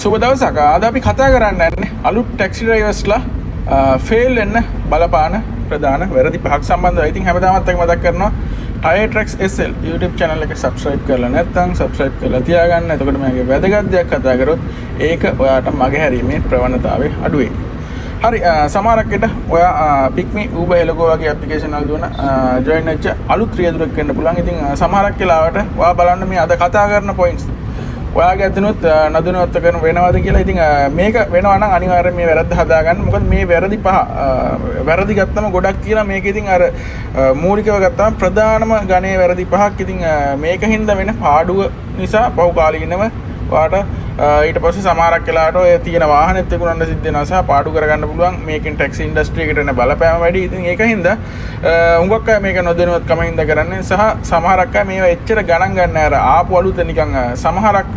සුබ දවසක්. අද අපි කතා කරන්න යන්නේ අලුත් ටැක්සි ඩ්‍රයිවර්ස්ලා ෆේල් වෙන්න බලපාන ප්‍රධාන වැරදි පහක් සම්බන්ධව. ඉතින් හැමදාමත් එක්ක මතක් කරනවා, Tire Tracks SL YouTube channel එක subscribe කරලා නැත්නම් subscribe කරලා තියාගන්න. එතකොට මේ වගේ වැදගත් දෙයක් කතා කරොත් ඒක ඔයාට මගහැරීමේ ප්‍රවණතාවය අඩු වෙයි. හරි, සමහරක් විට ඔයා පික්මි, Uber, හෙලගෝ වගේ ඇප්ලිකේෂන් වල දුවන ජොයින් වෙච්ච අලුත් රියදුරෙක් වෙන්න පුළුවන්. ඉතින් සමහරක් වෙලාවට ඔයා බලන්න මේ අද කතා කරන පොයින්ට්ස් ඔයාගේ අතිනුත් නොදැනුවත්ව කරන වෙනවද කියලා. ඉතින් මේක වෙනවා නම් අනිවාර්යයෙන් මේ වැරද්ද හදාගන්න. මොකද මේ වැරදි පහ, වැරදි ගත්තම ගොඩක් තියෙනවා. මේක ඉතින් අර මූලිකව ගත්තම ප්‍රධානම ගණයේ වැරදි පහක්. ඉතින් මේක හින්දා වෙන පාඩුව නිසා පහු කාලීනව ඔයාට ඊට පස්සේ සමහරක් වෙලාවට ඔය තියෙන වාහනෙත් විකුණන්න සිද්ධ වෙනවා සහ පාඩු කරගන්න පුළුවන්. මේකෙන් ටැක්සි ඉන්ඩස්ට්‍රි එකට එන බලපෑම වැඩි. ඉතින් ඒක හින්දා හුඟක් අය මේක නොදැනුවත්කම හින්දා කරන්නේ සහ සමහරක් අය මේවා එච්චර ගණන් ගන්න අර ආපු අලුත නිකන් සමහරක්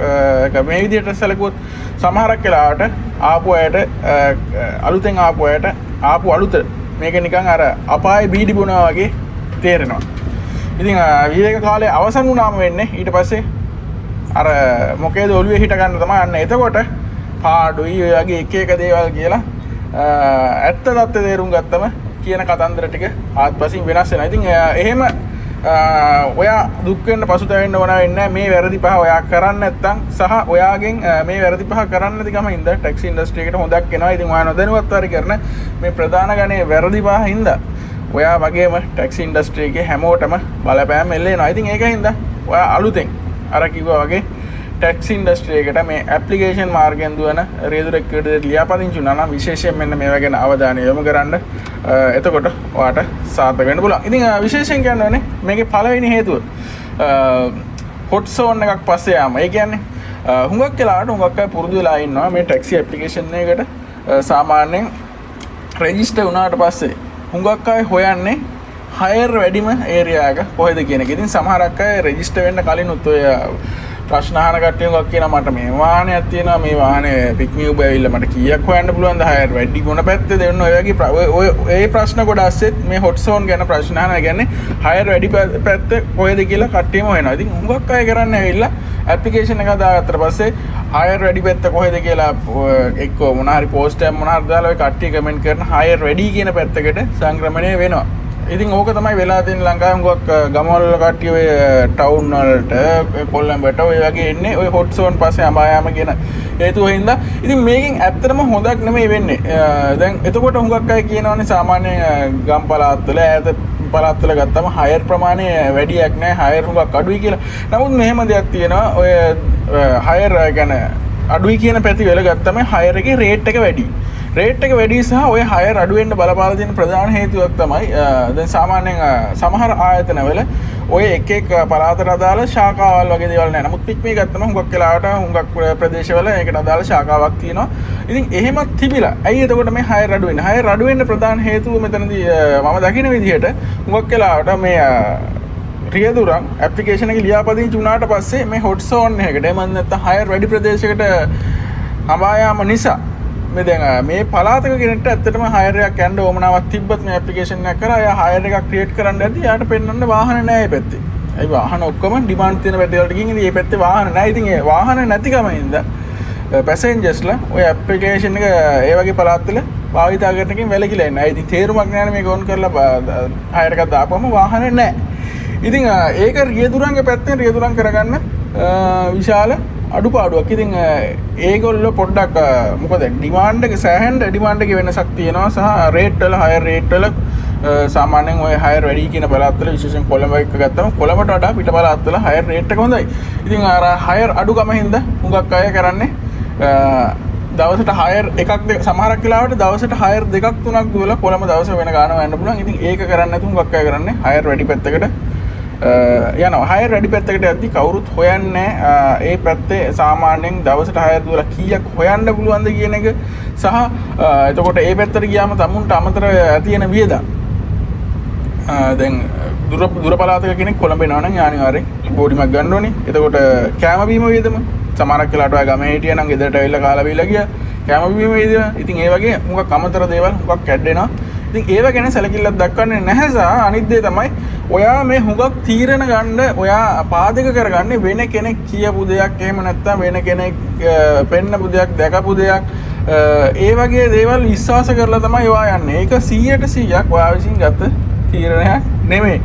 මේ විදිහට සැලකුවොත් සමහරක් වෙලාවට ආපු අයට, අලුතෙන් ආපු අයට ආපු අලුත මේක නිකන් අර අපායේ බීඩි බොනවා වගේ තේරෙනවා. ඉතින් විවේක කාලය අවසන් වුණාම වෙන්නේ ඊට පස්සේ අර මොකේද ඔළුවේ හිට ගන්න තමයි. අන්න එතකොට පාඩුයි ඔය වගේ එක එක දේවල් කියලා ඇත්ත තත්ත්වය තේරුම් ගත්තම කියන කතන්දර ටික ආත්පසින් වෙනස් වෙනවා. ඉතින් එහෙම ඔයා දුක් වෙන්න පසුතැවෙන්න ඕන වෙන්නේ නැහැ මේ වැරදි පහ ඔයා කරන්නේ නැත්නම් සහ ඔයාගෙන් මේ වැරදි පහ කරන්න නැති කම හින්දා ටැක්සි ඉන්ඩස්ට්‍රි එකට හොඳක් එනවා. ඉතින් ඔයා නොදැනුවත්ව හරි කරන මේ ප්‍රධාන ගණයේ වැරදි පහ හින්දා ඔයා වගේම ටැක්සි ඉන්ඩස්ට්‍රි එකේ හැමෝටම බලපෑම් එල්ල වෙනවා. ඉතින් ඒක හින්දා ඔයා අලුතෙන් අර කිව්වා වගේ ටැක්සි ඉන්ඩස්ට්‍රි එකට මේ ඇප්ලිකේෂන් මාර්ගයෙන් දුවන රියදුරෙක් විදිහට ලියාපදිංචි වුණා නම් විශේෂයෙන් මෙන්න මේවා ගැන අවධානය යොමු කරන්න. එතකොට ඔයාට සාර්ථක වෙන්න පුළුවන්. ඉතින් විශේෂයෙන් කියන්න ඕනේ මේකේ පළවෙනි හේතුව හොට් සෝන් එකක් පස්සේ යාම. ඒ කියන්නේ හුඟක් වෙලාවට හුඟක් අය පුරුදු වෙලා ඉන්නවා මේ ටැක්සි ඇප්ලිකේෂන් එකකට සාමාන්‍යයෙන් රෙජිස්ටර් වුණාට පස්සේ හුඟක් අය හොයන්නේ හයර් වැඩිම ඒරියා එක කොහෙද කියන එක. ඉතින් සමහරක් අය රෙජිස්ටර් වෙන්න කලිනුත් ඔය ප්‍රශ්න අහන කට්ටිය හුඟක් කියනවා, මට මේ වාහනයක් තියෙනවා, මේ වාහනේ පික්මි උබර් ඇවිල්ලා මට කීයක් හොයන්න පුළුවන්ද, හයර් වැඩි මොන පැත්තේද එන්න, ඔය වගේ ඔය ඒ ප්‍රශ්න ගොඩ අස්සෙත් මේ හොට් සෝන් ගැන ප්‍රශ්න අහනවා. ඒ කියන්නේ හයර් වැඩි පැත්ත කොහෙද කියලා කට්ටියම හොයනවා. ඉතින් හුඟක් අය කරන්නේ ඇවිල්ලා ඇප්ලිකේෂන් එක හදාගත්තට පස්සේ හයර් වැඩි පැත්ත කොහෙද කියලා එක්කෝ මොන හරි පෝස්ට් එකක් මොන හරි දාලා ඔය කට්ටිය කමෙන්ට් කරන හයර් වැඩි කියන පැත්තකට සංක්‍රමණය වෙනවා. ඉතින් ඕක තමයි වෙලා තියෙන ලංකාවේ හුඟක් ගමවල වල කට්ටිය ඔය ටවුන් වලට, ඔය කොළඹට ඔය වගේ එන්නේ ඔය හොට් සෝන් පස්සේ අඹා යාම කියන හේතුව හින්දා. ඉතින් මේකෙන් ඇත්තටම හොඳක් නෙමෙයි වෙන්නේ. දැන් එතකොට හුඟක් අය කියනවනේ සාමාන්‍යයෙන් ගම් පළාත්වල ඈත පළාත්වල ගත්තම හයර් ප්‍රමාණය වැඩියක් නෑ, හයර් හුඟක් අඩුයි කියලා. නමුත් මෙහෙම දෙයක් තියෙනවා, ඔය හයර් ගැන අඩුයි කියන පැති වල ගත්තම හයර් එකේ රේට් එක වැඩි. රේට් එක වැඩි සහ ඔය හයර් අඩු වෙන්න බලපාලා තියෙන ප්‍රධාන හේතුවක් තමයි දැන් සාමාන්‍යයෙන් සමහර ආයතනවල ඔය එක එක පළාතට අදාළ ශාඛාවල් වගේ දේවල් නෑ. නමුත් පික්මී ගත්තම හුඟක් වෙලාවට හුඟක් ප්‍රදේශවල ඒකට අදාළ ශාඛාවක් තියෙනවා. ඉතින් එහෙමත් තිබිලා ඇයි එතකොට මේ හයර් අඩු වෙන්නේ? හයර් අඩු වෙන්න ප්‍රධාන හේතුව මෙතනදී මම දකින විදිහට හුඟක් වෙලාවට මේ රියදුරන් ඇප්ලිකේෂන් එක ලියාපදිංචි වුණාට පස්සේ මේ හොට් සෝන් එකකට එහෙම නැත්නම් හයර් වැඩි ප්‍රදේශයකට හඹා යාම නිසා මේ දැන් මේ පළාතක කෙනෙක්ට ඇත්තටම හයර් එකක් යන්න ඕමනාවක් තිබ්බත් මේ ඇප්ලිකේෂන් එක කරා එයා හයර් එකක් ක්‍රියේට් කරන්න ඇති එයාට පෙන්වන්න වාහන නෑ ඒ පැත්තේ. ඒ වාහන ඔක්කොම ඩිමාන්ඩ් තියෙන පැත්තේ වලට ගිහින් ඉතින් ඒ පැත්තේ වාහන නෑ. ඉතින් ඒ වාහන නැතිකම හින්දා පැසෙන්ජර්ස්ලා ඔය ඇප්ලිකේෂන් එක ඒ වගේ පළාත්වල භාවිතා කරන එකෙන් වැළකීලා ඉන්නවා. ඉතින් තේරුමක් නෑනේ මේක ඔන් කරලා හයර් එකක් දාපුවම වාහන නෑ. ඉතින් ඒක රියදුරන්ගේ පැත්තෙන් රියදුරන් කරගන්න විශාල අඩුපාඩුවක්. ඉතින් ඒගොල්ලෝ පොඩ්ඩක් මොකද ඩිමාන්ඩ් එක සෑහෙන ඩිමාන්ඩ් එකේ වෙනසක් තියෙනවා සහ රේට් වල හයර් රේට් වල සාමාන්‍යයෙන් ඔය හයර් වැඩි කියන පළාත්වල විශේෂයෙන් කොළඹ එක්ක ගත්තම කොළඹට වඩා පිට පළාත්වල හයර් රේට් එක හොඳයි. ඉතින් අර හයර් අඩුකම හින්දා හුඟක් අය කරන්නේ දවසට හයර් එකක් දෙක, සමහරක් වෙලාවට දවසට හයර් දෙකක් තුනක් දුවලා කොළඹ දවස වෙන ගාන හොයන්න පුළුවන්. ඉතින් ඒක කරන්නේ නැතුව හුඟක් අය කරන්නේ හයර් වැඩි පැත්තකට යනවා. හයර් වැඩි පැත්තකට යද්දි කවුරුත් හොයන්නේ ඒ පැත්තේ සාමාන්‍යයෙන් දවසට හයර් දුවලා කීයක් හොයන්න පුළුවන්ද කියන එක සහ එතකොට ඒ පැත්තට ගියාම තමුන්ට අමතරව ඇති වෙන වියදම්. දැන් දුර පළාතක කෙනෙක් කොළඹ එනවා නම් අනිවාර්යෙන් බෝඩිමක් ගන්න ඕනේ. එතකොට කෑම බීම වියදම සමහරක් වෙලාවට ඔයා ගමේ හිටියා නම් ගෙදරට ඇවිල්ලා කාලා බීලා ගියා. කෑම බීම වියදම. ඉතින් ඒ වගේ හුඟක් අමතර දේවල් හුඟක් ඇඩ් වෙනවා. ඉතින් ඒව ගැන සැලකිල්ලක් දක්වන්නේ නැහැ. සහ අනිත් දේ තමයි ඔයා මේ හුඟක් තීරණ ගන්න ඔයා පාදක කරගන්නේ වෙන කෙනෙක් කියපු දෙයක්, එහෙම නැත්නම් වෙන කෙනෙක් පෙන්නපු දෙයක්, දැකපු දෙයක්, ඒ වගේ දේවල් විශ්වාස කරලා තමයි ඔයා යන්නේ. ඒක 100%ක් ඔයා විසින් ගත්ත තීරණයක් නෙමෙයි.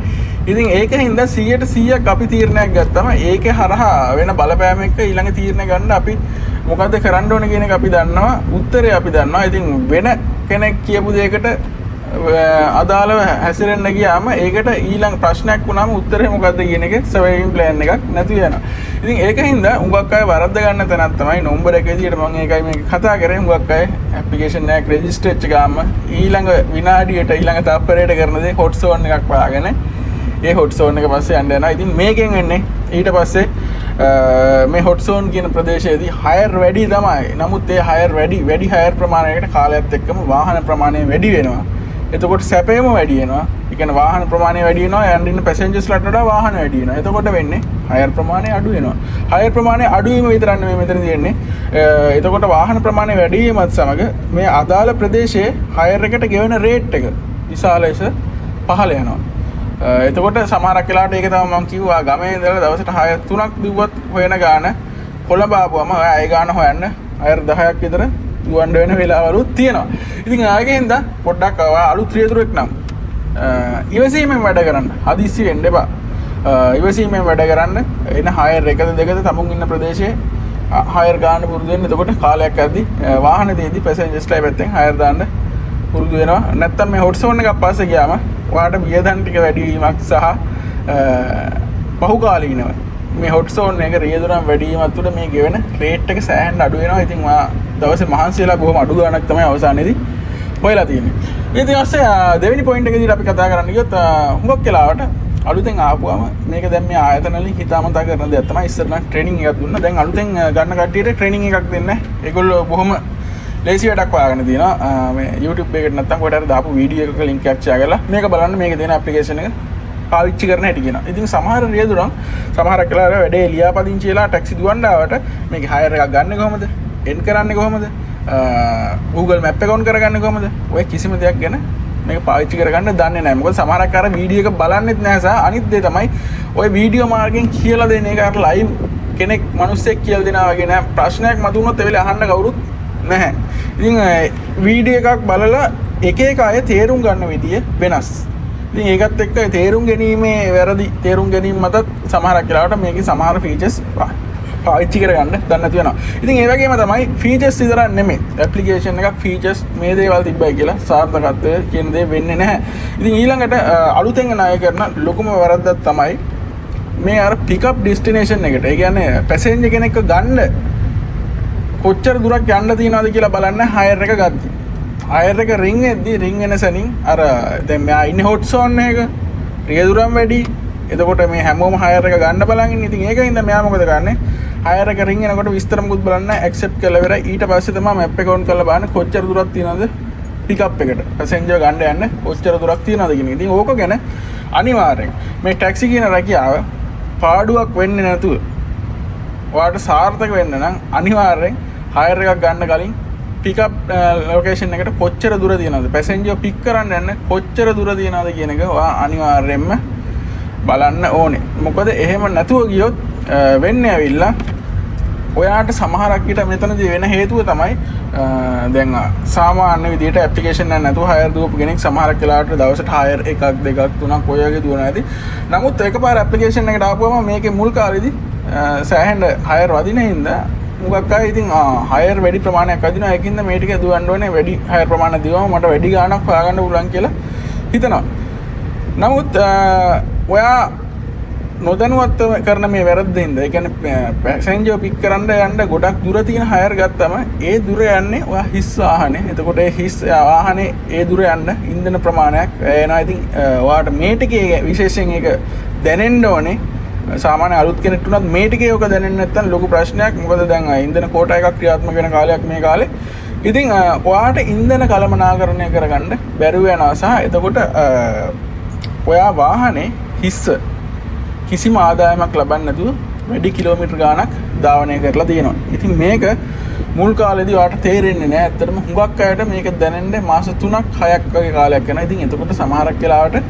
ඉතින් ඒක හින්දා 100%ක් අපි තීරණයක් ගත්තම ඒක හරහා වෙන බලපෑම එක්ක ඊළඟ තීරණ ගන්න අපි මොකද්ද කරන්න ඕන කියන එක අපි දන්නවා, උත්තරය අපි දන්නවා. ඉතින් වෙන කෙනෙක් කියපු දෙයකට අදාළව හැසිරෙන්න ගියාම ඒකට ඊළඟ ප්‍රශ්නයක් වුණාම උත්තරේ මොකද්ද කියන එක සර්වයිවිං ප්ලෑන් එකක් නැති වෙනවා. ඉතින් ඒක හින්දා හුඟක් අය වරද්ද ගන්න තැනක් තමයි නම්බර් එක විදියට මම ඒකයි මේක කතා කරේ. හුඟක් අය ඇප්ලිකේෂන් එකක් රෙජිස්ටර් වෙච්ච ගාම ඊළඟ විනාඩියට ඊළඟ තප්පරයට කරන දේ හොට් සෝන් එකක් හොයාගෙන ඒ හොට් සෝන් එක පස්සේ යන්න යනවා. ඉතින් මේකෙන් වෙන්නේ ඊට පස්සේ මේ හොට් සෝන් කියන ප්‍රදේශයේදී හයර් වැඩි තමයි. නමුත් ඒ හයර් වැඩි හයර් ප්‍රමාණයකට කාලයත් එක්කම වාහන ප්‍රමාණය වැඩි වෙනවා. එතකොට සැපයම වැඩි වෙනවා. ඒ කියන්නේ වාහන ප්‍රමාණය වැඩි වෙනවා, යන්න ඉන්න පැසෙන්ජර්ස්ලාට වඩා වාහන වැඩි වෙනවා. එතකොට වෙන්නේ හයර් ප්‍රමාණය අඩු වෙනවා. හයර් ප්‍රමාණය අඩු වීම විතරක් නෙමෙයි මෙතන තියෙන්නේ. එතකොට වාහන ප්‍රමාණය වැඩි වීමත් සමග මේ අදාළ ප්‍රදේශයේ හයර් එකට ගෙවන රේට් එක විශාල ලෙස පහළ යනවා. එතකොට සමහරක් වෙලාවට ඒක තමයි මම කිව්වා, ගමේ ඉඳලා දවසට හයර් 3ක් දුවුවත් හොයන ගාන කොළඹ ආපුවම ඔයා ඒ ගාන හොයන්න හයර් 10ක් විතර දුවන්න වෙන වෙලාවලුත් තියෙනවා. ඉතින් ආයෙ පොඩ්ඩක් ඔයා අලුත් රියදුරෙක් නම් ඉවසීමෙන් වැඩ කරන්න, හදිස්සි වෙන්න එපා. ඉවසීමෙන් වැඩ කරන්න, එන හයර් එකද දෙකද තමුන් ඉන්න ප්‍රදේශයේ හයර් ගන්න පුරුදු වෙන්න. එතකොට කාලයක් යද්දි වාහන තියද්දි පැසෙන්ජර්ස්ලා පැත්තෙන් හයර් දාන්න පුරුදු වෙනවා. නැත්තම් මේ හොට් සෝන් එකක් පස්සේ ගියාම ඔයාට වියදම් ටික වැඩි වීමක් සහ පහුකාලීනව මේ හොට් සෝන් එක රියදුරන් වැඩි වීමත් තුළ මේ ගෙවන රේට් එක සෑහෙන්න අඩු වෙනවා. ඉතින් ඔයා දවසේ මහන්සි වෙලා බොහොම අඩු ගාණක් තමයි අවසානයේදී හොයලා තියෙන්නේ. ඉතින් ඊපස්සේ දෙවෙනි පොයින්ට් එක විදිහට අපි කතා කරන්න ගියොත්, හුඟක් වෙලාවට අලුතෙන් ආපුවම මේක දැන් මේ ආයතන වලින් හිතාමතා කරන දෙයක් තමයි. ඉස්සර නම් ට්‍රේනින් එකක් දුන්නා. දැන් අලුතෙන් ගන්න කට්ටියට ට්‍රේනින් එකක් දෙන්නේ නැහැ. ඒගොල්ලෝ බොහොම ලේසි වැඩක් හොයාගෙන තියෙනවා. මේ YouTube එකට නැත්තම් කොහෙට හරි දාපු වීඩියෝ එකක ලින්ක් එකක් ෂෙයා කරලා මේක බලන්න, මේකේ තියෙන ඇප්ලිකේෂන් එක පාවිච්චි කරන හැටි කියනවා. ඉතින් සමහර රියදුරන් සමහරක් වෙලාවට වැඩේ ලියාපදිංචි වෙලා ටැක්සි දුවන්න ආවට මේකේ හයර් එකක් ගන්නෙ කොහොමද? එන් කරන්නේ කොහොමද? Google Map එක ඔන් කරගන්නේ කොහොමද? ඔය කිසිම දෙයක් ගැන මේක පාවිච්චි කරගන්න දන්නේ නැහැ. මොකද සමහරක් අර වීඩියෝ එක බලන්නෙත් නැහැ සහ අනිත් දේ තමයි ඔය වීඩියෝ මාර්ගයෙන් කියලා දෙන එක අර ලයිව් කෙනෙක් මිනිස්සෙක් කියලා දෙනවා වගේ නෑ. ප්‍රශ්නයක් මතුවුනොත් ඒ වෙලේ අහන්න කවුරුත් නැහැ. ඉතින් වීඩියෝ එකක් බලලා එක එක අය තේරුම් ගන්න විදිය වෙනස්. ඉතින් ඒකත් එක්ක තේරුම් ගැනීමේ වැරදි තේරුම් ගැනීම මතත් සමහරක් වෙලාවට මේකේ සමහර ෆීචර්ස් පාවිච්චි කරගන්න දන්නේ නැති වෙනවා. ඉතින් ඒ වගේම තමයි ෆීචර්ස් විතරක් නෙමෙයි, ඇප්ලිකේෂන් එකක් ෆීචර්ස් මේ දේවල් තිබ්බයි කියලා සාර්ථකත්වය කියන දේ වෙන්නේ නැහැ. ඉතින් ඊළඟට අලුතෙන් ණය කරන ලොකුම වැරද්දක් තමයි මේ අර පිකප් ඩෙස්ටිනේෂන් එකට, ඒ කියන්නේ පැසෙන්ජර් කෙනෙක්ව ගන්න කොච්චර දුරක් යන්න තියෙනවද කියලා බලන්න හයර් එක ගද්දි. හයර් එක රින් එද්දි රින් වෙන සැනින් අර දැන් මෙයා ඉන්නේ හොට් සෝන් එකක, රියදුරන් වැඩි. එතකොට මේ හැමෝම හයර් එක ගන්න බලන් ඉන්නේ. ඉතින් ඒක හින්දා මෙයා මොකද කරන්නේ? හයර් එක රින් එනකොට විස්තර මොකුත් බලන්න ඇක්සෙප්ට් කරලා ඉවරයි. ඊට පස්සේ තමයි මැප් එක ඔන් කරලා බලන්නේ කොච්චර දුරක් තියෙනවද පිකප් එකට, පැසෙන්ජර් ගන්න යන්න කොච්චර දුරක් තියෙනවද කියන එක. ඉතින් ඕක ගැන අනිවාර්යෙන් මේ ටැක්සි කියන රැකියාව පාඩුවක් වෙන්නේ නැතුව ඔයාට සාර්ථක වෙන්න නම් අනිවාර්යෙන් හයර් එකක් ගන්න කලින් පිකප් ලොකේෂන් එකට කොච්චර දුර තියෙනවද, පැසෙන්ජර් පික් කරන්න යන්න කොච්චර දුර තියෙනවද කියන එක ඔයා අනිවාර්යෙන්ම බලන්න ඕනේ. මොකද එහෙම නැතුව ගියොත් වෙන්නේ ඇවිල්ලා ඔයාට සමහරක් විට මෙතනදී වෙන හේතුව තමයි දැන් සාමාන්‍ය විදිහට ඇප්ලිකේෂන් එකක් නැතුව හයර් දුවපු කෙනෙක් සමහරක් වෙලාවට දවසට හයර් එකක් දෙකක් තුනක් ඔය වගේ දුවනවා ඇති. නමුත් එකපාර ඇප්ලිකේෂන් එකට ආපුවම මේකේ මුල් කාලේදී සෑහෙන හයර් වදින හින්දා මුගක් අය ඉතින් හයර් වැඩි ප්‍රමාණයක් වදිනවා. ඒකින්ද මේ ටික දුවන්න ඕනේ, වැඩි හයර් ප්‍රමාණයක් දුවම මට වැඩි ගාණක් හොයාගන්න පුළුවන් කියලා හිතනවා. නමුත් ඔයා නොදැනුවත්ව කරන මේ වැරද්ද හින්දා, ඒ කියන්නේ පැසෙන්ජර් පික් කරන්න යන්න ගොඩක් දුර තියෙන හයර් ගත්තම ඒ දුර යන්නේ ඔයා හිස් වාහනේ. එතකොට ඒ හිස් වාහනේ ඒ දුර යන්න ඉන්ධන ප්‍රමාණයක් වැය වෙනවා. ඉතින් ඔයාට මේ ටිකේ විශේෂයෙන් ඒක දැනෙන්න ඕනේ. සාමාන්‍ය අලුත් කෙනෙක් වුණත් මේ ටිකේ ඔක දැනෙන්නේ නැත්නම් ලොකු ප්‍රශ්නයක්. මොකද දැන් ඉන්ධන කෝටා එකක් ක්‍රියාත්මක වෙන කාලයක් මේ කාලේ. ඉතින් ඔයාට ඉන්ධන කළමනාකරණය කරගන්න බැරුව යනවා සහ එතකොට ඔයා වාහනේ හිස්ස කිසිම ආදායමක් ලබන්නේ නැතුව වැඩි කිලෝමීටර් ගාණක් ධාවනය කරලා තියෙනවා. ඉතින් මේක මුල් කාලේදී ඔයාට තේරෙන්නේ නෑ. ඇත්තටම හුඟක් අයට මේක දැනෙන්න මාස 3ක් 6ක් වගේ කාලයක් යනවා. ඉතින් එතකොට සමහරක් වෙලාවට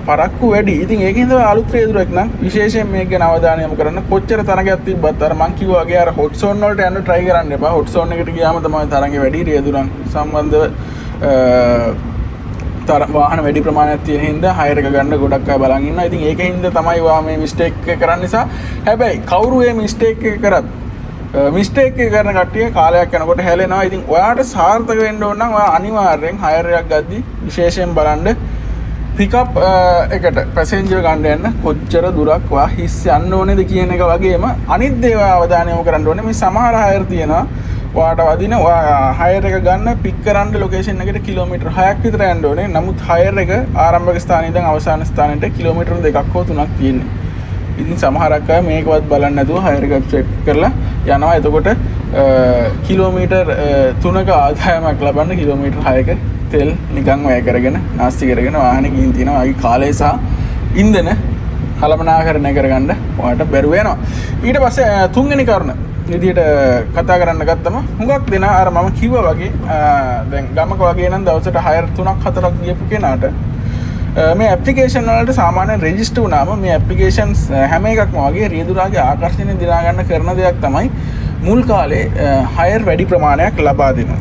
පරක්කු වැඩි. ඉතින් ඒක හින්දා අලුත් රියදුරෙක් නම් විශේෂයෙන් මේක ගැන අවධානය යොමු කරන්න. කොච්චර තරගයක් තිබ්බත් අර මං කිව්වා වගේ අර හොට් සෝන් වලට යන්න try කරන්න එපා. හොට් සෝන් එකට ගියාම තමයි තරඟ වැඩි. රියදුරන් සම්බන්ධව වාහන වැඩි ප්‍රමාණයක් තියෙන හින්දා හයර් එක ගන්න ගොඩක් අය බලන් ඉන්නවා. ඉතින් ඒක හින්දා තමයි ඔයා මේ මිස්ටේක් එක කරන්න නිසා. හැබැයි කවුරු මේ මිස්ටේක් එක කරත් මිස්ටේක් එක කරන කට්ටිය කාලයක් යනකොට හැලෙනවා. ඉතින් ඔයාට සාර්ථක වෙන්න ඕන නම් ඔයා අනිවාර්යෙන් හයර් එකක් ගද්දි විශේෂයෙන් බලන්න පිකප් එකට පැසෙන්ජර් ගන්න යන්න කොච්චර දුරක් ඔයා හිස් යන්න ඕනේද කියන එක වගේම අනිත් දේවල් අවධානය යොමු කරන්න ඕනේ. මේ සමහර හයර් තියෙනවා ඔයාට වදින ඔයා හයර් එක ගන්න පික් කරන්න ලොකේෂන් එකට කිලෝමීටර් 6ක් විතර යන්න ඕනේ. නමුත් හයර් එක ආරම්භක ස්ථානයේ ඉඳන් අවසාන ස්ථානෙට කිලෝමීටර් 2ක් හෝ 3ක් තියෙන්නේ. ඉතින් සමහරක් අය මේකවත් බලන්නේ නැතුව හයර් එක වෙබ්සයිට් කරලා යනවා. එතකොට කිලෝමීටර් 3ක ආදායමක් ලබන්න කිලෝමීටර් 6ක තෙල් නිකන් වැය කරගෙන නාස්ති කරගෙන වාහනේ ගිහින් තියෙනවා. ඔයාගේ කාලය සහ ඉන්ධන කළමනාකරණය කරගන්න ඔයාට බැරුව යනවා. ඊට පස්සේ තුන්වෙනි කරුණ විදියට කතා කරන්න ගත්තම හුඟක් දෙනා අර මම කිව්වා වගේ දැන් ගමක වගේ නම් දවසට හයර් 3ක් 4ක් ගියපු කෙනාට මේ ඇප්ලිකේෂන් වලට සාමාන්‍යයෙන් රෙජිස්ටර් වුණාම මේ ඇප්ලිකේෂන්ස් හැම එකක්ම වගේ රියදුරාගේ ආකර්ෂණය දිනා ගන්න කරන දෙයක් තමයි මුල් කාලේ හයර් වැඩි ප්‍රමාණයක් ලබා දෙනවා.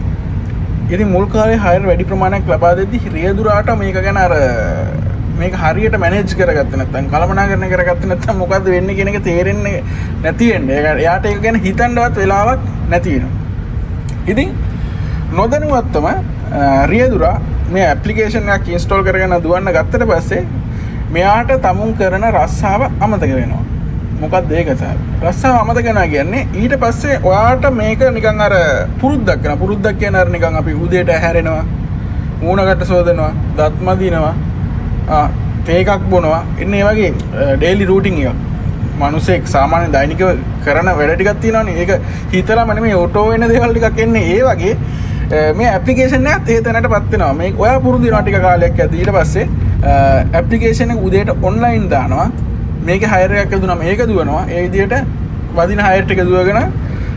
ඉතින් මුල් කාලේ හයර් වැඩි ප්‍රමාණයක් ලබා දෙද්දි රියදුරාට මේක ගැන අර මේක හරියට මැනේජ් කරගත්තේ නැත්නම් කළමනාකරණය කරගත්තේ නැත්නම් මොකද්ද වෙන්නේ කියන එක තේරෙන්නේ නැති වෙන්නේ. එයාට ඒක ගැන හිතන්නවත් වෙලාවක් නැති වෙනවා. ඉතින් නොදැනුවත්වම රියදුරා මේ ඇප්ලිකේෂන් එකක් ඉන්ස්ටෝල් කරගෙන දුවන්න ගත්තට පස්සේ මෙයාට තමුන් කරන රස්සාව අමතක වෙනවා. මොකක්ද ඒ කතාව? රස්සාව අමතක වෙනවා කියන්නේ ඊට පස්සේ ඔයාට මේක නිකන් අර පුරුද්දක් වෙනවා. පුරුද්දක් කියන්නේ අර නිකන් අපි උදේට ඇහැරෙනවා, මූණකට සෝදනවා, දත් මදිනවා, තේ එකක් බොනවා. එන්න ඒ වගේ ඩේලි රූටින් එකක්. මිනිසෙක් සාමාන්‍ය දෛනිකව කරන වැඩ ටිකක් තියෙනවනේ. ඒක හිතලම නෙමෙයි ඔටෝ වෙන දේවල් ටිකක් එන්නේ. ඒ වගේ මේ ඇප්ලිකේෂන් එකත් ඒ තැනටපත් වෙනවා. මේ ඔයා පුරුදු වෙනවා ටික කාලයක් යද්දී. ඊට පස්සේ ඇප්ලිකේෂන් එක උදේට ඔන්ලයින් දානවා. මේකේ හයර් එකක් ඇදුනම ඒක දුවනවා. ඒ විදිහට වදින හයර් ටික දුවගෙන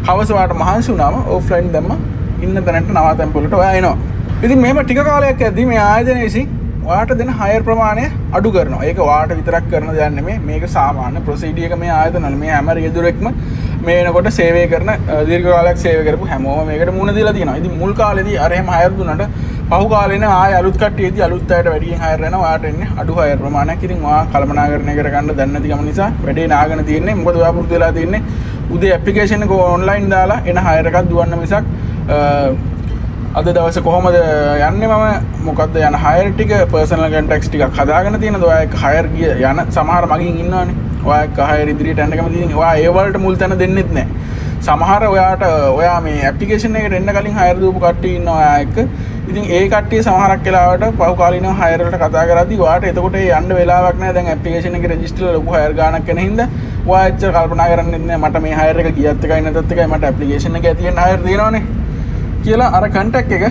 හවස වාට මහන්සි වුණාම ඔෆ්ලයින් දැම්ම ඉන්න තැනට නවාතැන් පොළට ඔයා එනවා. ඉතින් මෙහෙම ටික කාලයක් යද්දී මේ ආයතනය විසින් ඔයාට දෙන හයර් ප්‍රමාණය අඩු කරනවා. ඒක ඔයාට විතරක් කරන දෙයක් නෙමෙයි. මේක සාමාන්‍ය ප්‍රොසීඩියර් එක මේ ආයතන වල මේ හැම රියදුරෙක්ම මේ වෙනකොට සේවය කරන දීර්ඝ කාලයක් සේවය කරපු හැමෝම මේකට මුහුණ දීලා තියෙනවා. ඉතින් මුල් කාලේදී අර එහෙම හයර් දුන්නට පහු කාලේන ආයෙ අලුත් කට්ටිය එද්දී අලුත් අයට වැඩියෙන් හයර් වෙනවා. ඔයාට එන්නේ අඩු හයර් ප්‍රමාණයක්. ඉතින් ඔයා කළමනාකරණය කරගන්න දන්නේ නැතිකම නිසා වැඩේ නාගෙන තියෙන්නේ. මොකද ඔයා පුරුදු වෙලා තියෙන්නේ උදේ ඇප්ලිකේෂන් එක ඔන්ලයින් දාලා එන හයර් එකක් දුවන්න මිසක් අද දවසේ කොහොමද යන්නේ මම මොකද්ද යන හයර් ටික පර්සනල් කන්ටැක්ට්ස් ටිකක් හදාගෙන තියෙනද ඔයා එක්ක හයර් ගිය යන සමහර මගින් ඉන්නවනේ. ඔයා එක්ක හයර් ඉදිරියට යන්න කැමති ඉතින් ඔයා ඒ වලට මුල් තැන දෙන්නෙත් නෑ. සමහර ඔයාට ඔයා මේ ඇප්ලිකේෂන් එකට එන්න කලින් හයර් දීපු කට්ටිය ඉන්නවා ඔයා එක්ක. ඉතින් ඒ කට්ටිය සමහරක් වෙලාවට පහු කාලීනව හයර් වලට කතා කරද්දී ඔයාට එතකොට ඒ යන්න වෙලාවක් නෑ. දැන් ඇප්ලිකේෂන් එකේ රෙජිස්ටර් වෙලා ලොකු හයර් ගාණක් එන හින්දා ඔයා එච්චර කල්පනා කරන්නෙත් නෑ. මට මේ හයර් එක ගියත් එකයි නැතත් එකයි මට ඇප්ලිකේෂන් එකේ ඇති වෙන හයර් තියෙනවනේ කියලා අර කන්ටැක්ට් එක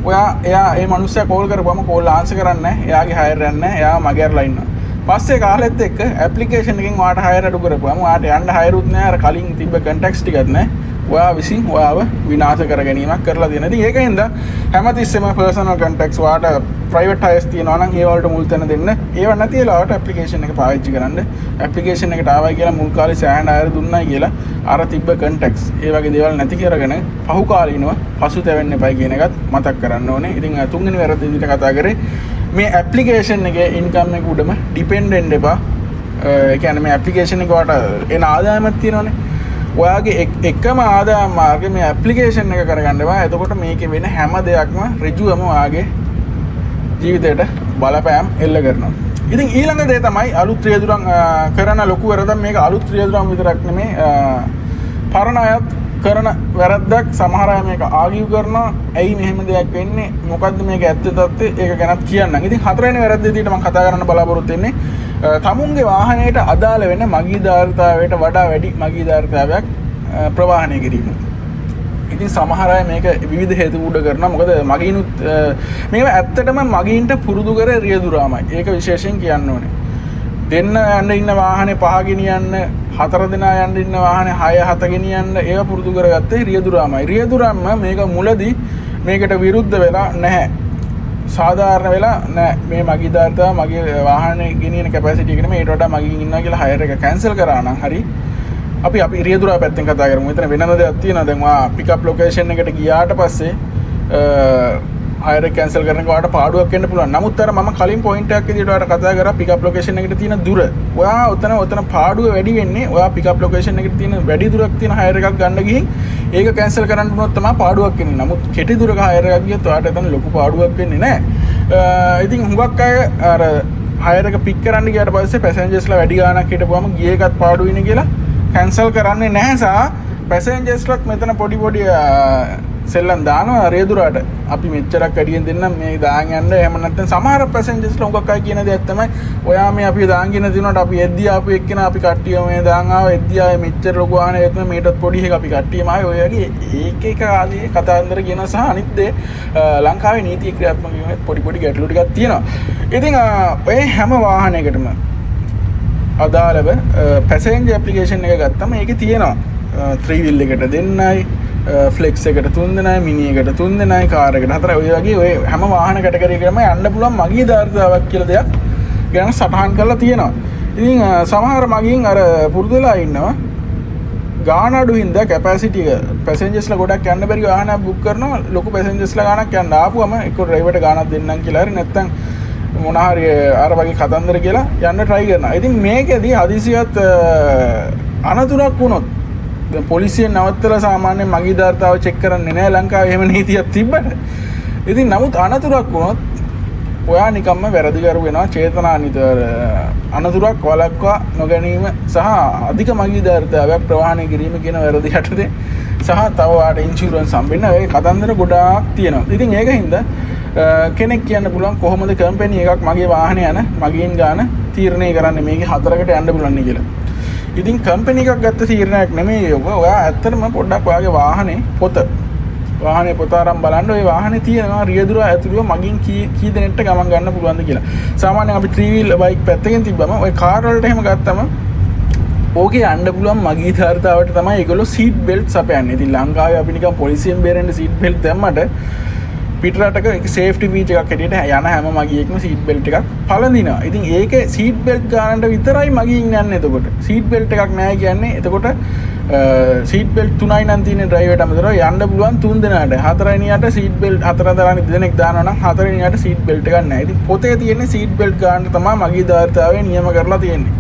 ඔයා එයා ඒ මනුස්සයා කෝල් කරපුවම කෝල් ආන්සර් කරන්නේ නැහැ. එයාගේ හයර් යන්නේ නැහැ. එයා මගේ අරලා ඉන්නවා. පස්සේ කාලෙත් එක්ක ඇප්ලිකේෂන් එකෙන් ඔයාට හයර් අඩු කරපුවම ඔයාට යන්න හයරුත් නැහැ. අර කලින් තිබ්බ කන්ටැක්ට්ස් ටිකත් නැහැ. ඔයා විසින් ඔයාව විනාශ කර ගැනීමක් කරලා තියෙනවා. ඉතින් ඒක හින්දා හැමතිස්සෙම පර්සනල් කන්ටැක්ට්ස් ඔයාට ප්‍රයිවට් හයර්ස් තියෙනවා නම් ඒ වලට මුල් තැන දෙන්න. ඒව නැති වෙලාවට ඇප්ලිකේෂන් එක පාවිච්චි කරන්න. ඇප්ලිකේෂන් එකට ආවයි කියලා මුල් කාලේ සෑහෙන හයර් දුන්නයි කියලා අර තිබ්බ කන්ටැක්ට්ස් ඒ වගේ දේවල් නැති කරගෙන පහු කාලීනව පසුතැවෙන්න එපයි කියන එකත් මතක් කරන්න ඕනේ. ඉතින් තුන්වෙනි වැරද්ද විදිහට කතා කරේ මේ ඇප්ලිකේෂන් එකේ ඉන්කම් එක උඩම ඩිපෙන්ඩ් වෙන්න එපා. ඒ කියන්නේ මේ ඇප්ලිකේෂන් එක ඔයාට එන ආදායමක් තියෙනවනේ. ඔයාගේ එකම ආදායම් මාර්ගය මේ ඇප්ලිකේෂන් එක කරගන්න එපා. එතකොට මේකේ වෙන හැම දෙයක්ම ඍජුවම ඔයාගේ ජීවිතයට බලපෑම් එල්ල කරනවා. ඉතින් ඊළඟ දේ තමයි අලුත් රියදුරන් කරන ලොකු වැරද්දක්. මේක අලුත් රියදුරන් විතරක් නෙමේ, පරණ අයත් කරන වැරද්දක්. සමහර අය මේක ආගියු කරනවා. ඇයි මෙහෙම දෙයක් වෙන්නේ? මොකද්ද මේක ඇත්ත තත්ත්වය? ඒක ගැනත් කියන්නම්. ඉතින් හතරවෙනි වැරද්ද විදිහට මම කතා කරන්න බලාපොරොත්තු වෙන්නේ තමුන්ගේ වාහනයට අදාළ වෙන මගී ධාරිතාවයට වඩා වැඩි මගී ධාරිතාවයක් ප්‍රවාහනය කිරීම. ඉතින් සමහර අය මේක විවිධ හේතු උඩ කරනවා. මොකද මගීනුත් මේව ඇත්තටම මගීන්ට පුරුදු කර රියදුරාමයි. ඒක විශේෂයෙන් කියන්න ඕනේ. දෙන්න යන්න ඉන්න වාහනේ 5 ගෙනියන්න, 4 දෙනා යන්න ඉන්න වාහනේ 6 7 ගෙනියන්න ඒව පුරුදු කරගත්තේ රියදුරාමයි. රියදුරාම මේක මුලදී මේකට විරුද්ධ වෙලා නැහැ. සාධාරණ වෙලා නෑ, මේ මගී ධාරිතාව මගේ වාහනේ ගෙනියන කැපැසිටි එක නෙමෙයි, ඊට වඩා මගින් ඉන්නවා කියලා හයර් එක කැන්සල් කරා නම් හරි. අපි අපි රියදුරා පැත්තෙන් කතා කරමු. මෙතන වෙනම දෙයක් තියෙනවා. දැන් ඔයා පිකප් ලොකේෂන් එකට ගියාට පස්සේ හයර් එක කැන්සල් කරන එක ඔයාට පාඩුවක් වෙන්න පුළුවන්. නමුත් අර මම කලින් පොයින්ට් එකක් විදිහට ඔයාට කතා කරා පිකප් ලොකේෂන් එකට තියෙන දුර. ඔයා ඔතන ඔතන පාඩුව වැඩි වෙන්නේ ඔයා පිකප් ලොකේෂන් එකට තියෙන වැඩි දුරක් තියෙන හයර් එකක් ගන්න ගිහින් ඒක කැන්සල් කරන්න වුණොත් තමයි පාඩුවක් වෙන්නේ. නමුත් කෙටි දුරක හයර් එකක් ගියොත් ඔයාට එතන ලොකු පාඩුවක් වෙන්නේ නැහැ. ඉතින් හුඟක් අය අර හයර් එක පික් කරන්න ගියාට පස්සේ පැසෙන්ජර්ස්ලා වැඩි ගාණක් හිටපුවම ගිය එකත් පාඩු වෙන්නේ කියලා කැන්සල් කරන්නේ නැහැ. සහ පැසෙන්ජර්ස්ලත් මෙතන පොඩි පොඩි සෙල්ලම් දානවා රියදුරාට. අපි මෙච්චරක් වැඩියෙන් දෙන්නම් මේ දාන් යන්න. එහෙම නැත්නම් සමහර පැසෙන්ජර්ස්ලා හුඟක් අය කියන දෙයක් තමයි ඔයා මේ අපි දාන් ගෙන දිනුනට අපි එද්දී ආපු එක්කෙනා අපි කට්ටිය මේ දාන් ආවා, එද්දී ආයේ මෙච්චර ලොකු වාහනයක් තමයි මේකටත් පොඩි එකක් අපි කට්ටියම ආවේ. ඔය වගේ ඒක එක ආදී කතාන්දර කියන සහ අනිත් දේ ලංකාවේ නීති ක්‍රියාත්මක වීමේ පොඩි පොඩි ගැටලු ටිකක් තියෙනවා. ඉතින් ඔය හැම වාහනයකටම අදාළව පැසෙන්ජර් ඇප්ලිකේෂන් එක ගත්තම ඒකේ තියෙනවා ත්‍රී වීල් එකට දෙන්නයි, ෆ්ලෙක්ස් එකට තුන් දෙනයි, මිනි එකට තුන් දෙනයි, කාර් එකට හතරයි. ඔය වගේ ඔය හැම වාහන කැටගරි එකකම යන්න පුළුවන් මගී ධාරිතාවක් කියලා දෙයක් ගැන සටහන් කරලා තියෙනවා. ඉතින් සමහර මගීන් අර පුරුදු වෙලා ඉන්නවා ගාන අඩු හින්දා කැපැසිටි එක පැසෙන්ජර්ස්ලා ගොඩක් යන්න බැරි වාහනයක් බුක් කරනවා. ලොකු පැසෙන්ජර්ස්ලා ගානක් යන්න ආපුවම එක්ක ඩ්‍රයිවර්ට ගානක් දෙන්නම් කියලා හරි නැත්නම් මොන හරි අර වගේ කතන්දර කියලා යන්න try කරනවා. ඉතින් මේකෙදි හදිසියත් අනතුරක් වුණොත් දැන් පොලිසියෙන් නවත්තලා සාමාන්‍යයෙන් මගී ධාරිතාව චෙක් කරන්නේ නෑ ලංකාවේ එහෙම නීතියක් තිබ්බට. ඉතින් නමුත් අනතුරක් වුණොත් ඔයා නිකම්ම වැරදිකරු වෙනවා. චේතනානිත අනතුරක් වළක්වා නොගැනීම සහ අධික මගී ධාරිතාවක් ප්‍රවාහනය කිරීම කියන වැරදි යටතේ සහ තව ඔයාට ඉන්ෂුරන්ස් හම්බෙන්න ඔය කතන්දර ගොඩාක් තියෙනවා. ඉතින් ඒක හින්දා කෙනෙක් කියන්න පුළුවන් කොහොමද කම්පැනි එකක් මගේ වාහනේ යන මගීන් ගාන තීරණය කරන්නේ මේකේ හතරකට යන්න පුළුවන් නේ කියලා. ඉතින් කම්පැනි එකක් ගත්ත තීරණයක් නෙමෙයි ඔක. ඔයා ඇත්තටම පොඩ්ඩක් ඔයාගේ වාහනේ පොත අරන් බලන්න. ඔය වාහනේ තියෙනවා රියදුරා ඇතුළුව මගින් කී දෙනෙක්ට ගමන් ගන්න පුළුවන්ද කියලා. සාමාන්‍යයෙන් අපි ත්‍රී වීල් බයික් පැත්තකින් තිබ්බම ඔය කාර් වලට එහෙම ගත්තම ඕකේ යන්න පුළුවන් මගී ධාරිතාවට තමයි ඒගොල්ලෝ සීට් බෙල්ට් සපයන්නේ. ඉතින් ලංකාවේ අපි නිකන් පොලිසියෙන් බේරෙන්න සීට් බෙල්ට් දැම්මට පිට රටක ඒක සේෆ්ටි ෆීචර් එකක් හැටියට යන හැම මගියෙක්ම සීට් බෙල්ට් එකක් පළඳිනවා. ඉතින් ඒකේ සීට් බෙල්ට් ගන්නට විතරයි මගින් යන්නේ. එතකොට සීට් බෙල්ට් එකක් නෑ කියන්නේ එතකොට සීට් බෙල්ට් තුනයි නම් තියෙන ඩ්‍රයිවර්ට අමතරව යන්න පුළුවන් තුන් දෙනාට. හතරවෙනියට සීට් බෙල්ට් හතර හතරවෙනි දෙනෙක් දානවා නම් හතරවෙනියට සීට් බෙල්ට් එකක් නෑ. ඉතින් පොතේ තියෙන්නේ සීට් බෙල්ට් ගන්න තමයි මගී ධාරිතාවේ නියම කරලා තියෙන්නේ.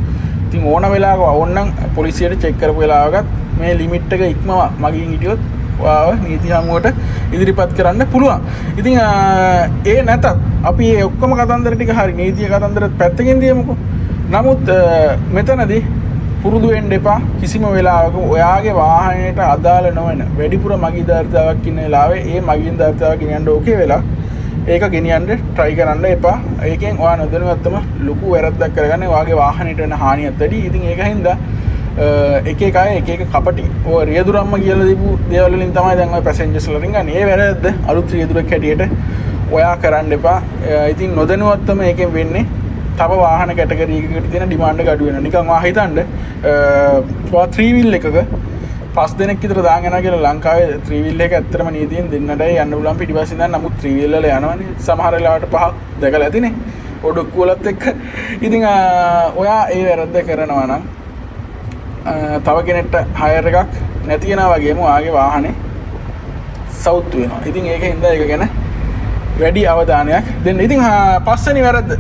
ඉතින් ඕන වෙලාවක ඕනනම් පොලිසියට චෙක් කරපු වෙලාවකත් මේ ලිමිට් එක ඉක්මවා මගින් හිටියොත් ඔයාව නීති හමුවට ඉදිරිපත් කරන්න පුළුවන්. ඉතින් ඒ නැතත් අපි මේ ඔක්කොම කතන්දර ටික හරි නීතිය කතන්දරත් පැත්තකින් තියමුකෝ. නමුත් මෙතනදී පුරුදු වෙන්න එපා කිසිම වෙලාවක ඔයාගේ වාහනයට අදාළ නොවන වැඩිපුර මගී ධාරිතාවක් ඉන්න වෙලාවේ ඒ මගී ධාරිතාව ගෙනියන්න ඕකේ වෙලා ඒක ගෙනියන්න try කරන්න එපා. ඒකෙන් ඔයා නොදැනුවත්වම ලොකු වැරද්දක් කරගන්න ඔයාගේ වාහනයට වෙන හානියත් වැඩි. ඉතින් ඒක හින්දා එක එක අය එක එක කපටි ඔය රියදුරම්ම කියලා දීපු දේවල් වලින් තමයි දැන් ඔය පැසෙන්ජර්ස්ලා රින්ගන්නේ. ඒ වැරද්ද අලුත් රියදුරෙක් හැටියට ඔයා කරන්න එපා. ඉතින් නොදැනුවත්වම ඒකෙන් වෙන්නේ තව වාහන කැටගරි එකකට තියෙන ඩිමාන්ඩ් එක අඩු වෙනවා. නිකන් ඔයා හිතන්න ඔයා ත්‍රී වීල් එකක පස් දෙනෙක් විතර දාන් යනවා කියලා ලංකාවේ ත්‍රී වීල් එක ඇත්තටම නීතියෙන් දෙන්නටයි යන්න පුළුවන් පිටිපස්සේ ඉඳන්. නමුත් ත්‍රී වීල් වල යනවනේ සමහර වෙලාවට පහක් දැකලා ඇතිනේ ඔඩොක්කු වලත් එක්ක. ඉතින් ඔයා ඒ වැරද්ද කරනවා නම් තව කෙනෙක්ට හයර් එකක් නැති වෙනවා වගේම ඔයාගේ වාහනේ සවුත් වෙනවා. ඉතින් ඒක හින්දා ඒක ගැන වැඩි අවධානයක් දෙන්න. ඉතින් පස්වෙනි වැරද්ද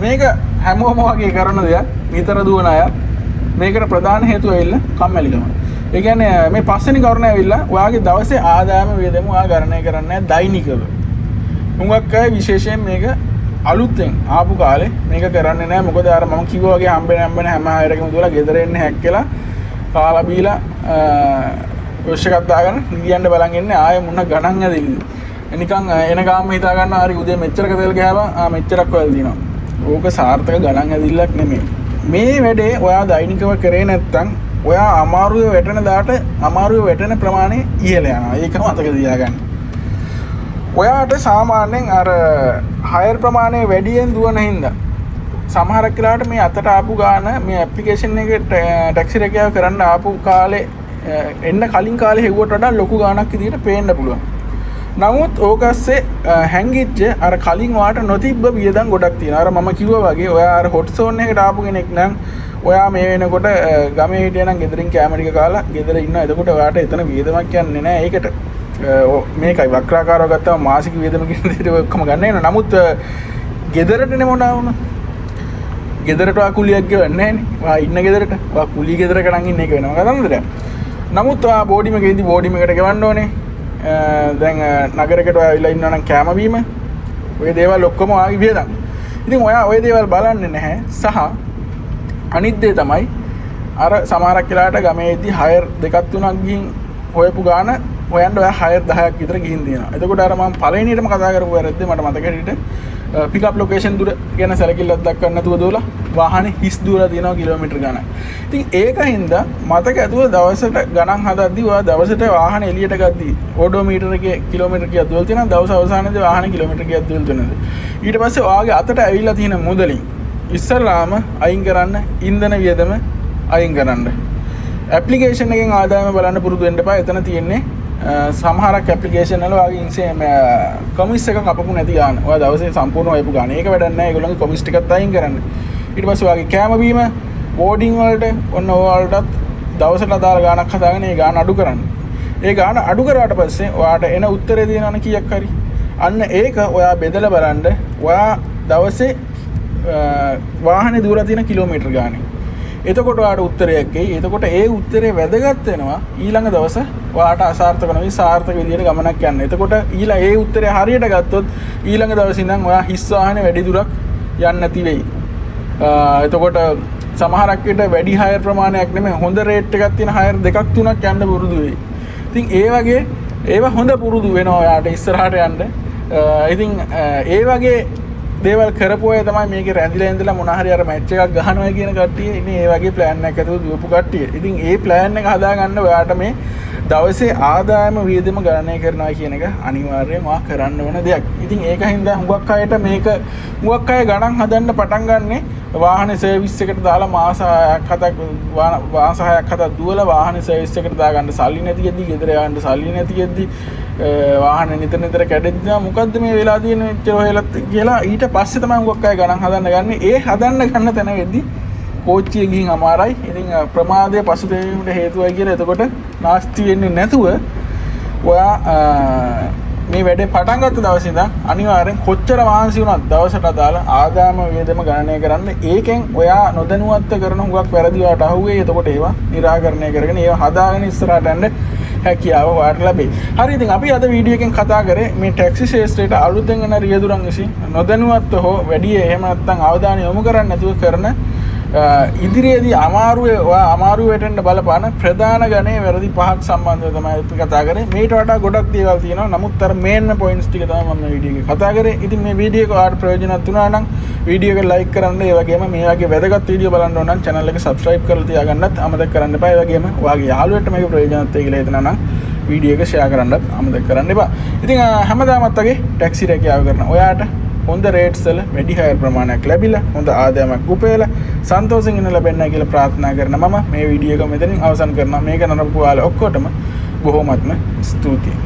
මේක හැමෝම වගේ කරන දෙයක් නිතර දුවන අය. මේකට ප්‍රධාන හේතුව ඇවිල්ලා කම්මැලිකම. ඒ කියන්නේ මේ පස්වෙනි කරුණ ඇවිල්ලා ඔයාගේ දවසේ ආදායම වියදම ඔයා ගණනය කරන්නේ නැහැ දෛනිකව. හුඟක් අය විශේෂයෙන් මේක අලුතෙන් ආපු කාලේ මේක කරන්නේ නැහැ. මොකද අර මම කිව්වා වගේ හම්බෙන හම්බෙන හැම හයර් එකම දුවලා ගෙදර එන්නේ හැක් වෙලා කාලා බීලා වොෂ් එකක් දාගෙන නිදියන්න බලන් ඉන්නේ. ආයෙ මොන ගණන් ඇදිලිද නිකන් එන ගාම හිතා ගන්නවා හරි උදේ මෙච්චරක තෙල් ගෑවා මෙච්චරක් ඔයල් දිනවා. ඕක සාර්ථක ගණන් ඇදිල්ලක් නෙමෙයි. මේ වැඩේ ඔයා දෛනිකව කරේ නැත්තම් ඔයා අමාරුවේ වැටෙන දාට අමාරුවේ වැටෙන ප්‍රමාණය ඉහළ යනවා. ඒක මතක තියාගන්න. ඔයාට සාමාන්‍යයෙන් අර හයර් ප්‍රමාණය වැඩියෙන් දුවන හින්දා සමහරක් වෙලාවට මේ අතට ආපු ගාන මේ ඇප්ලිකේෂන් එකේ ටැක්සි රැකියාව කරන්න ආපු කාලේ එන්න කලින් කාලේ හෙව්වට වඩා ලොකු ගාණක් විදිහට පේන්න පුළුවන්. නමුත් ඕක අස්සේ හැංගිච්ච අර කලින් ඔයාට නොතිබ්බ වියදම් ගොඩක් තියෙනවා. අර මම කිව්වා වගේ ඔයා අර හොට් සෝන් එකකට ආපු කෙනෙක් නම් ඔයා මේ වෙනකොට ගමේ හිටියා නම් ගෙදරින් කෑම ටික කාලා ගෙදර ඉන්නවා. එතකොට ඔයාට එතන වියදමක් යන්නේ නැහැ ඒකට. මේකයි වක්‍රාකාරව ගත්තම මාසික වියදම කියන දේ ඔක්කොම ගන්න වෙනවා. නමුත් ගෙදරටනේ මොනවා වුණා. ගෙදරට ඔයා කුලියක් ගෙවන්නේ නැහනේ. ඔයා ඉන්න ගෙදරට. ඔයා කුලි ගෙදරක නම් ඉන්න එක වෙනම කතන්දරයක්. නමුත් ඔයා බෝඩිම ගෙදි බෝඩිම එකට ගෙවන්න ඕනේ. දැන් නගරයකට ඔයා ඇවිල්ලා ඉන්නවා නම් කෑම බීම ඔය දේවල් ඔක්කොම ඔයාගේ වියදම්. ඉතින් ඔයා ඔය දේවල් බලන්නේ නැහැ. සහ අනිත් දේ තමයි අර සමහරක් වෙලාවට ගමේදී හයර් දෙකක් තුනක් ගිහින් හොයපු ගාන හොයන්න ඔයා හයර් 10ක් විතර ගිහින් තියෙනවා. එතකොට අර මම පළවෙනියටම කතා කරපු වැරද්ද මට මතක හැටියට පිකප් ලොකේෂන් දුර ගැන සැලකිල්ලක් දක්වන්න නැතුව දුවලා වාහනේ හිස් දුවලා තියෙනවා කිලෝමීටර් ගණන්. ඉතින් ඒක හින්දා මතක ඇතුව දවසට ගණන් හදද්දි ඔයා දවසට වාහනේ එළියට ගද්දි ඕඩෝමීටර් එකේ කිලෝමීටර් කීයක් දුවලා තියෙනවද? දවස් අවසානයේදී වාහනේ කිලෝමීටර් කීයක් දුවලා තියෙනවද? ඊට පස්සේ ඔයාගේ අතට ඇවිල්ලා තියෙන මුදලින් ඉස්සරලාම අයින් කරන්න ඉන්ධන වියදම අයින් කරන්න. ඇප්ලිකේෂන් එකෙන් ආදායම බලන්න පුරුදු වෙන්න එපා. එතන තියෙන්නේ සමහරක් ඇප්ලිකේෂන් වල ඔයාගේ ඉන්සේ කොමිස් එක කපපු නැති ගාන. ඔයා දවසේ සම්පූර්ණ හොයපු ගාන. ඒක වැඩක් නෑ. ඒගොල්ලන්ගේ කොමිස් ටිකත් අයින් කරන්න. ඊට පස්සේ ඔයාගේ කෑම බීම බෝඩින් වලට ඔන්න ඔයාලටත් දවසට අදාළ ගාණක් හදාගෙන ඒ ගාන අඩු කරන්න. ඒ ගාන අඩු කරාට පස්සේ ඔයාට එන උත්තරේ තියෙනවනේ කීයක් හරි. අන්න ඒක ඔයා බෙදලා බලන්න. ඔයා දවසේ වාහනේ දුවලා තියෙන කිලෝමීටර් ගානේ. එතකොට ඔයාට උත්තරයක් එයි. එතකොට ඒ උත්තරේ වැදගත් වෙනවා ඊළඟ දවස ඔයාට අසාර්ථක නොවි සාර්ථක විදියට ගමනක් යන්න. එතකොට ඒ උත්තරේ හරියට ගත්තොත් ඊළඟ දවසේ ඉඳන් ඔයා හිස් වාහනේ වැඩි දුරක් යන්න නැති වෙයි. එතකොට සමහරක් විට වැඩි හයර් ප්‍රමාණයක් නෙමෙයි හොඳ රේට් එකක් තියෙන හයර් දෙකක් තුනක් යන්න පුරුදු වෙයි. ඉතින් ඒ වගේ ඒවා හොඳ පුරුදු වෙනවා ඔයාට ඉස්සරහට යන්න. ඉතින් ඒ වගේ දේවල් කරපු අය තමයි මේකේ රැඳිලා ඉඳලා මොන හරි අර මැච් එකක් ගහනවා කියන කට්ටිය ඉන්නේ. ඒ වගේ ප්ලෑන් එකක් ඇතුව දුවපු කට්ටිය. ඉතින් ඒ ප්ලෑන් එක හදාගන්න ඔයාට මේ දවසේ ආදායම වියදම ගණනය කරනවා කියන එක අනිවාර්යයෙන්ම ඔයා කරන්න ඕන දෙයක්. ඉතින් ඒක හින්දා හුඟක් අයට මේක හුඟක් අය ගණන් හදන්න පටන් ගන්නෙ වාහන සර්විස් එකට දාලා මාස හයක් හතක් මාස හයක් හතක් දුවලා වාහන සර්විස් එකට දාගන්න සල්ලි නැති වෙද්දි, ගෙදර යන්න සල්ලි නැති වෙද්දි, වාහන නිතර නිතර කැඩෙද්දි මොකද්ද මේ වෙලා තියෙන්නේ මෙච්චර හොයලත් කියලා ඊට පස්සේ තමයි හුඟක් අය ගණන් හදන්න ගන්නෙ. ඒ හදන්න ගන්න තැන වෙද්දි කෝච්චිය ගිහින් අමාරයි. ඉතින් ප්‍රමාදය පසුතැවීමට හේතුවයි කියලා එතකොට නාස්ති වෙන්නේ නැතුව ඔයා මේ වැඩේ පටන් ගත්ත දවසේ ඉඳන් අනිවාර්යෙන් කොච්චර මහන්සි වුණත් දවසට අදාළ ආදායම වියදම ගණනය කරන්න. ඒකෙන් ඔයා නොදැනුවත්ව කරන හුඟක් වැරදි ඔයාට අහුවෙයි. එතකොට ඒවා නිරාකරණය කරගෙන ඒවා හදාගෙන ඉස්සරහට යන්න හැකියාව ඔයාට ලැබෙයි. හරි, ඉතින් අපි අද වීඩියෝ එකෙන් කතා කරේ මේ ටැක්සි ක්ෂේත්‍රයට අලුතෙන් එන රියදුරන් විසින් නොදැනුවත්ව හෝ වැඩි එහෙම නැත්නම් අවධානය යොමු කරන්නේ නැතුව කරන ඉදිරියේදී ඔයා අමාරුවේ වැටෙන්න බලපාන ප්‍රධාන ගණයේ වැරදි පහක් සම්බන්ධව තමයි අපි කතා කරේ. මේට වඩා ගොඩක් දේවල් තියෙනවා. නමුත් අර මේන් පොයින්ට්ස් ටික තමයි මම මේ වීඩියෝ එකේ කතා කරේ. ඉතින් මේ වීඩියෝ එක ඔයාලට ප්‍රයෝජනවත් වුණා නම් වීඩියෝ එක ලයික් කරන්න, ඒ වගේම මේ වගේ වැදගත් වීඩියෝ බලන්න ඕන නම් channel එක subscribe කරලා තියාගන්නත් අමතක කරන්න එපා. ඒ වගේම ඔයාගේ යාළුවෙක්ට මේක ප්‍රයෝජනවත් වෙයි කියලා හිතනවා නම් වීඩියෝ එක ෂෙයා කරන්නත් අමතක කරන්න එපා. ඉතින් හැමදාමත් වගේ ටැක්සි රැකියාව කරන ඔයාට හොඳ රේට්ස් වල වැඩි හයර් ප්‍රමාණයක් ලැබිලා හොඳ ආදායමක් උපයලා සන්තෝෂෙන් ඉන්න ලැබෙන්නයි කියලා ප්‍රාර්ථනා කරන මම මේ වීඩියෝ එක මෙතනින් අවසන් කරනවා. මේක නරඹපු ඔයාලා ඔක්කොටම බොහොමත්ම ස්තුතියි.